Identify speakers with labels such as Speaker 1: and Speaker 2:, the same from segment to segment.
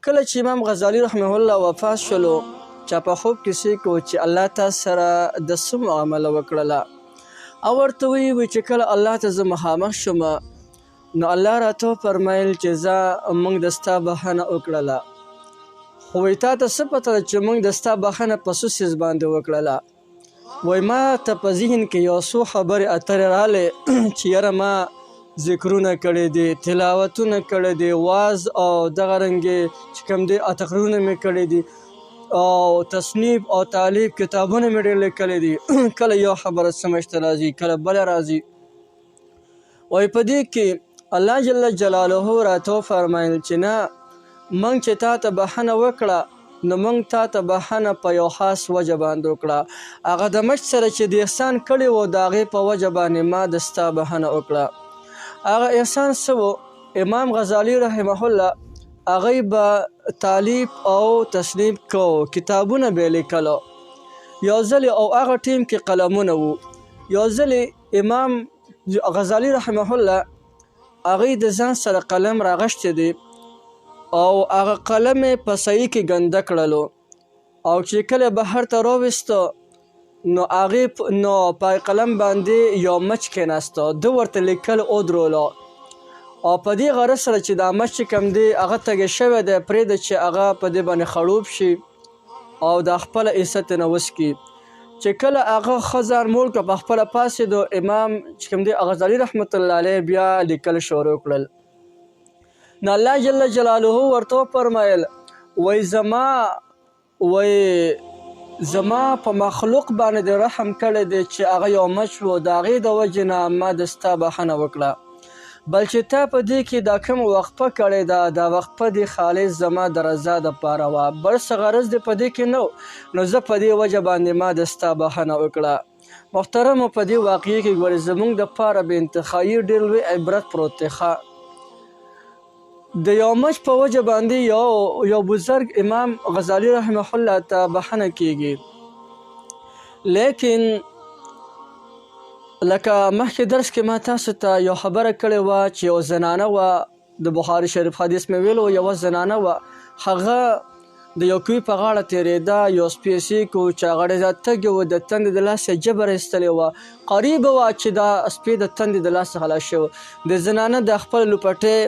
Speaker 1: کله چې امام غزالی رحمه الله وفات شولو، چا په خوب کې څه کو چې الله تا سره د څه معامله وکړله، او ورته ویې وي چې کله الله ته زه مخامخ شوم نو الله راته وفرمایل چې ځه، موږ د ستا بخښنه وکړله. خو وایي تا ته څه پته ده چې موږ د ستا بخښنه په څه څیز باندې وکړله؟ وایي ما ته په ذهن کې یو څو خبرې اترې رالې چې یاره ما ذکرونه کړي دي، تلاوتونه کړي دي، واز او دغه رنګې چې کوم دي تقریرونه مې کړي دي، او تصنیف او تالیف کتابونه مې ډېر لیکلي دي. کله یو خبره سمجھ ته راځي، کله بله راځي. وایي په دې کې الله جل جلاله راته وفرمایل چې نه، موږ چې تا ته بخښنه وکړه نو موږ تا ته بخښنه په یو خاص وجه باندې وکړه. هغه د مچ سره چې د احسان کړی و، د هغې په وجه باندې ما د ستا بخښنه وکړه. هغه احسان څه و؟ امام غزالی رحمه الله هغوی به تالیف او تصنیف کو، کتابونه به یې لیکلو. یو ځلې او هغه ټیم کې قلمونه وو. یو ځلې امام غزالی رحمه الله هغوی د ځان سره قلم راغشتی دی او هغه قلم یې په صحیح کې ګنده کړلو، او چې کله بهر ته راویستو نو هغې نو په قلم باندې یو مچ کېناسته، ده ورته لیکل ودرولو، او په دې غرض سره چې دا مچ چې کوم دی هغه تږی شوی دی، پرېږده چې هغه په دې باندې خړوب شي او دا خپله حصه ترېنه وڅکي. چې کله هغه ښه ځان موړ کړ، په خپله پاڅېدو، امام چې کوم دی غزالي رحمت الله علیه بیا لیکل شروع کړل. نو الله جل جلاله ورته وفرمایل، وایي زما په مخلوق باندې د رحم کړی دی چې هغه یو مچ و، د هغې د وجې نه ما د ستا بخښنه وکړه، بلکې تا په دې کې دا کوم وقفه کړې ده، دا وقفه دې خالص زما د رضا دپاره وه، بل څه غرض دې په دې کې نه و، نو زه په دې وجه باندې ما د ستا بخښنه وکړه. محترمو، په دې واقعې کې ګورې زمونږ دپاره بې انتهایي ډېر لوی عبرت پروت دی. ښه، د یو مچ په وجه باندې یو بزرګ امام غزالی رحمه الله ته بخښنه کیږي، لیکن لکه مخکې درس کې ما تاسو ته یو خبره کړې وه چې یو زنانه وه، د بخاري شریف حدیث مې ویلو، یوه زنانه وه، هغه د یو کوی په غاړه تېرېده، یو سپی سیک و چې هغه ډېر زیات تږی و، د تندې د لاسه یې جبر ایستلې وه، قریبه وه چې دا سپی د تندې د لاسه خلاص شوی. د زنانه د خپل لوپټې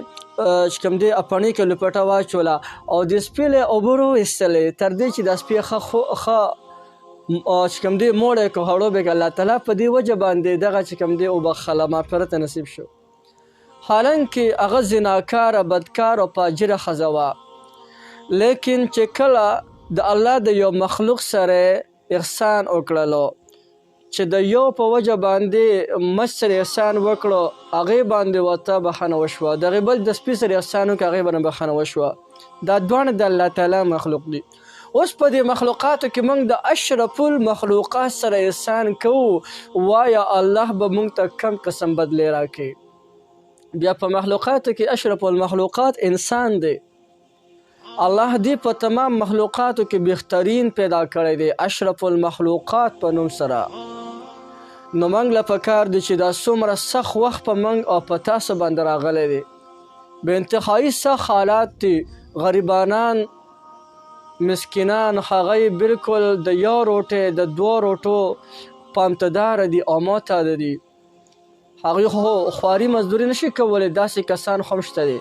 Speaker 1: چې کوم دی اپڼې کې لوپټه واچوله او د سپي له اوبه راوایستلې، تر دې چې دا سپی ښه ښه چې کوم دی موړی که خړوبی که، الله تعالی په دې وجه باندې دغه چې کوم دی وبخښله، مغفرت نصیب شو. حالانکه هغه زناکاره، بدکار او فاجره ښځه وه، لیکن چې کله د الله د یو مخلوق سره احسان وکړلو، چې د یو په وجه باندې مچ سره احسان وکړو، هغې باندې ورته بخښنه وشوه، د هغې بل د سپي سره احسان وکړو، هغې باندې بخښنه وشوه. دا دواړه د الله تعالی مخلوق دي. اوس په دې مخلوقاتو کې موږ د اشرف المخلوقات سره احسان کوو، وایا الله به موږ ته کم قسم بدلې راکړي؟ بیا په مخلوقاتو کې اشرف المخلوقات انسان دی. الله دې په تمام مخلوقاتو کې بهترین پیدا کړی دی اشرف المخلوقات په نوم سره. نو موږ له پکار دی چې دا څومره سخت وخت په موږ او په تاسو باندې راغلی دی، بې انتهایي سخت حالات دي، غریبانان مسکینان هغه یې بالکل د یو روټۍ د دوو روټو پامتداره دي او معتاده دي، هغوی خو خواري مزدوري نشي کولی، داسې کسان خو هم شته دي.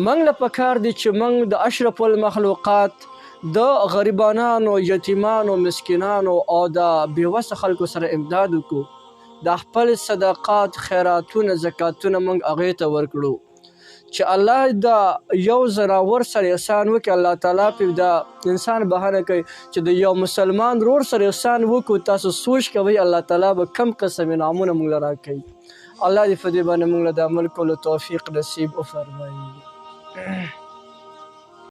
Speaker 1: موږ له پکار دي چې موږ د اشرف المخلوقات د غریبانانو، یتیمانو، مسکینانو او د بې وسه خلکو سره امداد وکړو، د خپل صدقات، خیراتونه، زکاتونه موږ هغې ته ورکړو چې الله د یو ځناور سره احسان وکړي، الله تعالی پې د انسان بهانه کوي چې د یو مسلمان ورور سره احسان وکړو. تاسو سوچ کوئ الله تعالی به کم قسم انعامونه موږ له راکوي. الله دې په دې باندې موږ له د عمل کولو توفیق نصیب وفرمایي.